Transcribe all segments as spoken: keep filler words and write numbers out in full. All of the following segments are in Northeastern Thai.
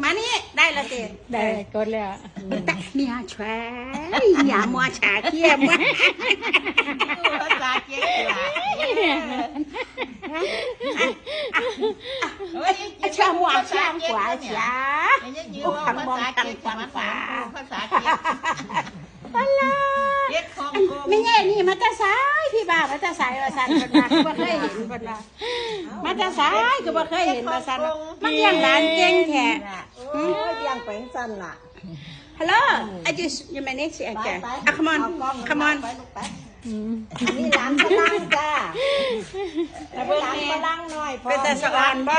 มานี่ได้ละสิ ได้กดแล้ว ตักเมียช่วยเมียมัวชาเทียมวะ ภาษาเจ๊กหลาย เฮ้ย เชื่อมัวเชื่อขวาเสีย ยังยืนว่าภาษาเจ๊กมันภาษาเจ๊ก อะไร เจ๊กของโกง ไม่ใช่นี่มาแต่ไสพี่บ่าวมาแต่ไสว่าซั่นเพิ่นว่าบ่เคยเห็นเพิ่นว่า มาแต่ไสก็บ่เคยเห็นว่าซั่น มันเลี้ยงหลานเก่งแท้ โอ้ยเลี้ยงไปจั่งซั่นล่ะ Hello, I just you manage it ไป again. ไป Ah, come on, เอากล้อง come on. ไปลูกไป อืม อันนี้หลานฝรั่งจ้า หลานฝรั่งน้อย เป็นตาสะออนบ่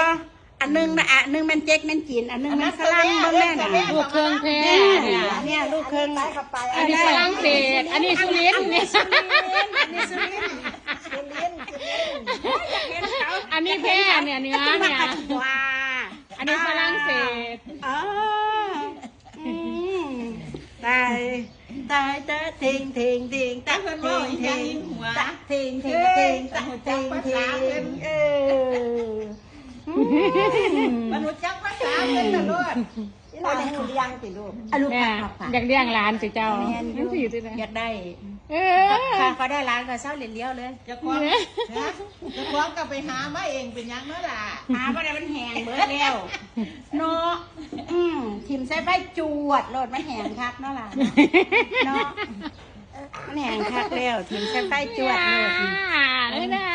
อันหนึงนะ อันหนึงมันเจ๊กมันจีน อันหนึงมันฝรั่ง อันนั้น เบิ่งแน่น่ะ ลูกครึ่งแท้ เนี่ย เนี่ย ลูกครึ่ง อันนี้ไปเข้าไป อันนี้ฝรั่งเศส อันนี้สุรินทร์ อันนี้สุรินทร์ อันนี้สุรินทร์ สุรินทร์ สุรินทร์ อันนี้แพร่เนี่ย เนื้อเนี่ย ว้า อันนี้ฝรั่งเศส อ๋อ อืม ตาย ตาย ตาย เทง เทง เทง ตะ เพิ่นเว้าอีหยัง เทง หัว ตะ เทง เทง เทง ตะ เทง เทง เออ อืม มันรู้จักภาษาเพิ่นตลอด อีหลานหูเลี้ยงติลูก อ่ะลูก แม่ ค่ะค่ะ อยากเลี้ยงหลานสิเจ้า แม่นอยู่ มันสิอยู่ที่ไหน อยากได้ เออ ค่ะ เขาได้หลานก็เซาเล่นเดียวเลย เจ้าของ ฮะ เจ้าของก็ไปหามาเองเป็นหยังเนาะล่ะ หาบ่ได้มันแห้งเบิดแล้ว เนาะ อืม ถิ่มใส่ไฟจวดโลดมันแห้งคักเนาะล่ะ เนาะ มันแห้งคักแล้ว ถิ่มใส่ไฟจวดโลด อย่าเลยนะ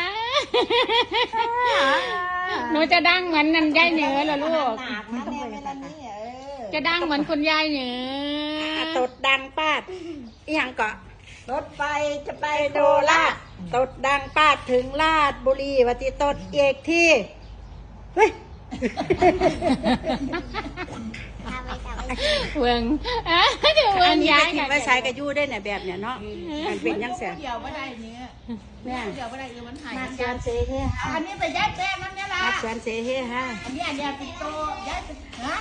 หนูจะดังเหมือนนั่นยายเหนือเหรอลูก หนาบมาแน่เมลานี่ เออ จะดังเหมือนคุณยายเหนือ อ่ะ ตดดังปาด อีหยังเกาะ รถไฟจะไปโคราช ตดดังปาดถึงราชบุรี ว่าสิตดอีกที เฮ้ย เบิ่ง เดี๋ยวเบิ่ง อันนี้ ยาย ก็ถิ่มไว้ใส่กะอยู่ได้เนี่ย แบบเนี่ยเนาะ มันเป็นจั่งซี้ เดี๋ยวบ่ได้เนี่ย เนี่ย เดี๋ยวบ่ได้ เออ มันหาย มาสวนเสเฮฮา อันนี้ไปย้ายแป้งนั่นเนี่ยล่ะ มาสวนเสเฮฮา อันนี้ อันเนี้ยติดโตย้ายไป ฮะ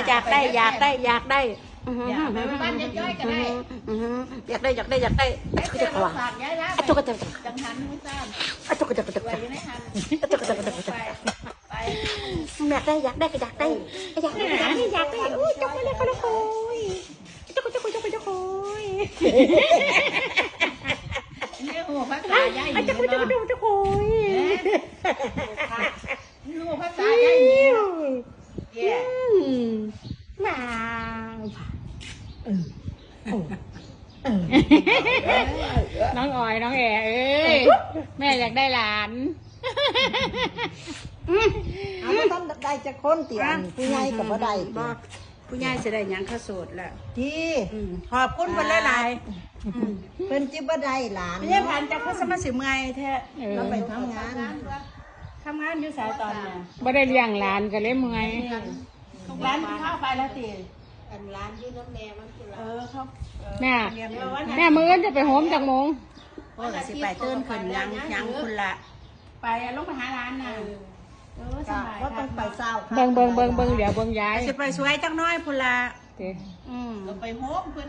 อยากได้ อยากได้ อยากได้ อือหือ อยากไปบ้านย้อยๆก็ได้ อือหือ อยากได้ อยากได้ อยากได้ ย้ายไปเอาฝากย้ายล่ะ อะจุกกะจัก จังหันมือซ้ำ อะจุกกะจักกะจัก ไว้อยู่ในหัน อะจุกกะจักกะจัก ไป ไป อยากได้ อยากได้ก็อยากได้ อยากได้ อยากได้ อยากได้ โอ้ย จุกไปเลยก็แล้วโอ้ย จุก จุก จุก จุก โอ้ย นี่โอ้ภาษาย้าย อะจุก จุก จุก จุก โอ้ย นี่โอ้ภาษาย้ายนี่ อืม ว้าว เออ โอ้ เออ น้องออย น้องแอ เอ้ย แม่อยากได้หลาน อืม เอา บ่ทันได้จักคนติ อันผู้ใหญ่ก็บ่ได้ติ บ่ ผู้ใหญ่สิได้หยัง เขาโสดแล้ว ติ อืม ขอบคุณเพิ่นหลายๆ อืม เพิ่นจิบ่ได้หลาน ไม่ใช่ผ่านจากเขาสมาสิเมื่อยแท้ เออ เราไปทำงาน ทำงานอยู่ไสตอนนี้ บ่ได้เลี้ยงหลานก็เลยเมื่อย หลานกินข้าวไปแล้วติ อันหลานอยู่นำแม่มันพุ้นล่ะ เออ เขา แม่ เลี้ยงเราวันไหน แม่ มื้ออื่นจะไปโฮมจักโมง โอ้ย สิไปตื่นขึ้นยัง ยังพุ้นละ ไปลงไปหาหลานน่ะ เออ เออ สบาย ก็ต้องไปเช้าค่ะ เบิ่ง เบิ่ง เบิ่ง เบิ่ง เดี๋ยวเบิ่งยาย สิไปสวยจักหน่อยพุ้นละ ติ อืม ก็ไปโฮมเพิ่น